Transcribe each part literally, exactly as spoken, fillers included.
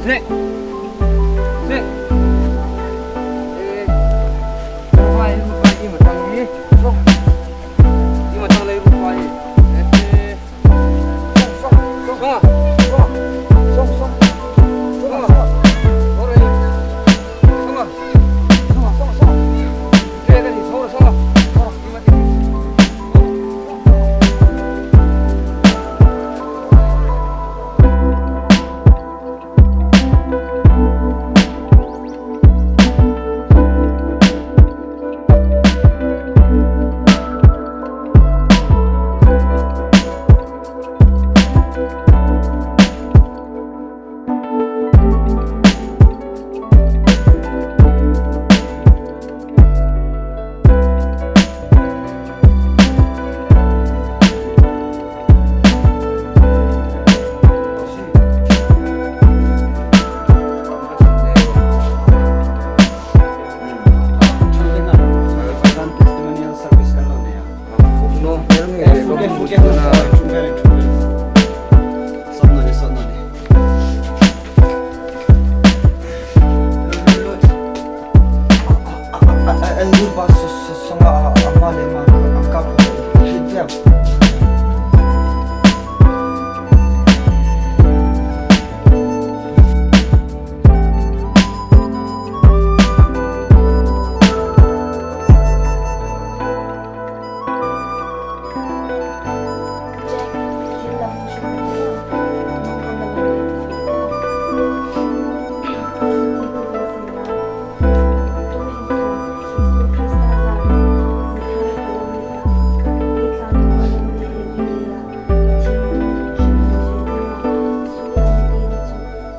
Sek. Sek. Eh. Rufa, rufa, i ma tang ni. Rufa. I ma tang le rufa. Eh. Song, song, song. Song, song. Song, song. Song, song. All right. Song, song. Song, song. Song, song.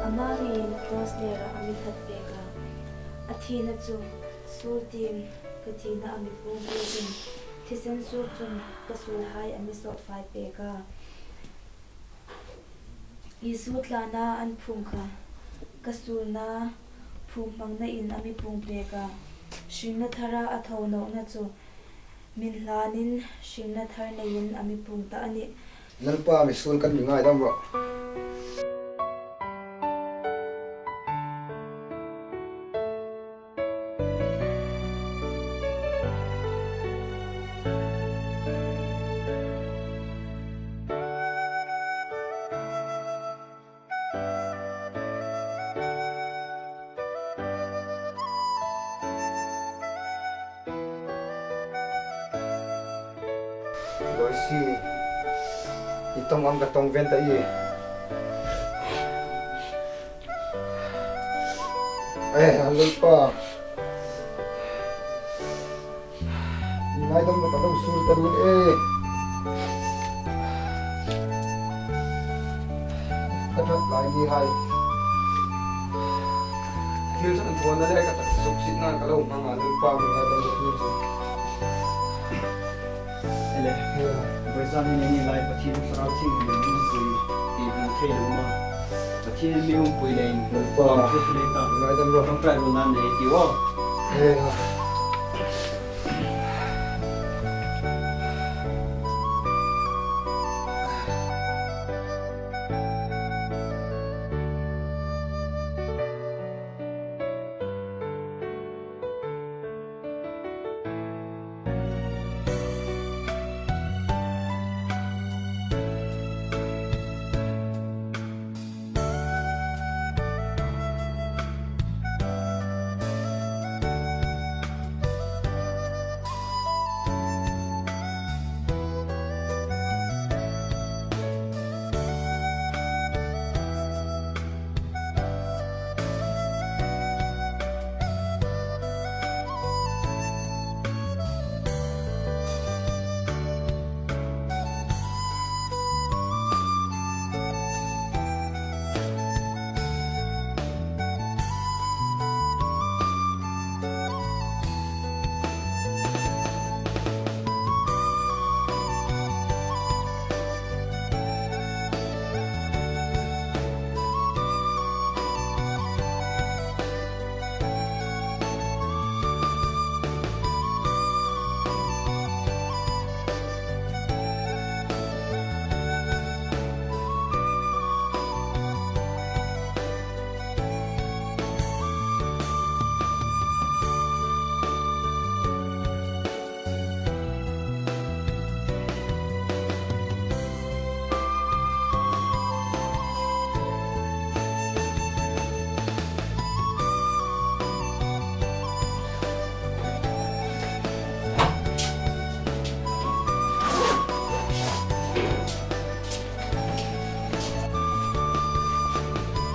Ama ngeiin cross nerah a mi that pek a. A thina chu suol tieng ka thina a mi puong pek in, thisen suok chun ka suolhai a mi sawp fai pek a. Isu tlana an phung kha ka suolna phum hmangna in a mi puong pek a. Hringna thara a tho nawkna chu min hlanin hringna thar neiin a mi puong ta a nih. Lalpa, mi suol kan mi ngaidam rawh. Loisi, i tong ang ka tong ven ta i. Eh, Lalpa. Ngaidam rawh, ka lo suol ta run e. Ka that lai ni hai. Thil san thona le ka tak suk sit nan ka lo hmang a, Lalpa, mi ngaidam rawh, please. Ele, voizan ni ni lai Pathien Thlarau Thienghlim mi umpui ti hmu thei lo ma. Pathien mi umpui leiin. Lalpa. Ram chu le ta. Ngaidam rawh. Ram trai lo nan nei ti o. He.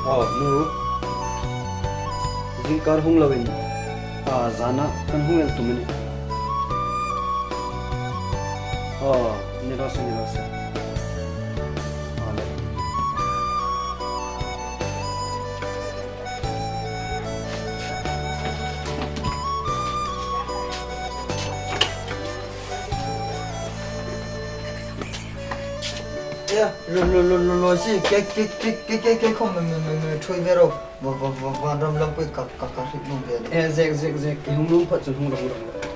Aw, nu. Zingkar hung loin, a, zana kan hung el tum a nih. Aw, ni raw se, ni raw se. Aw, le. Ea, lo, lo, lo, lo, lo, si, ke, ke, ke, ke, ke, ke, khom, me, me, me, me, thui ve ro. Va, va, va, va, ram lam pui ka, ka, ka, hrik nung ve. Eh, zek, zek, zek, ke hung nung phat chun hung ro, hung ro.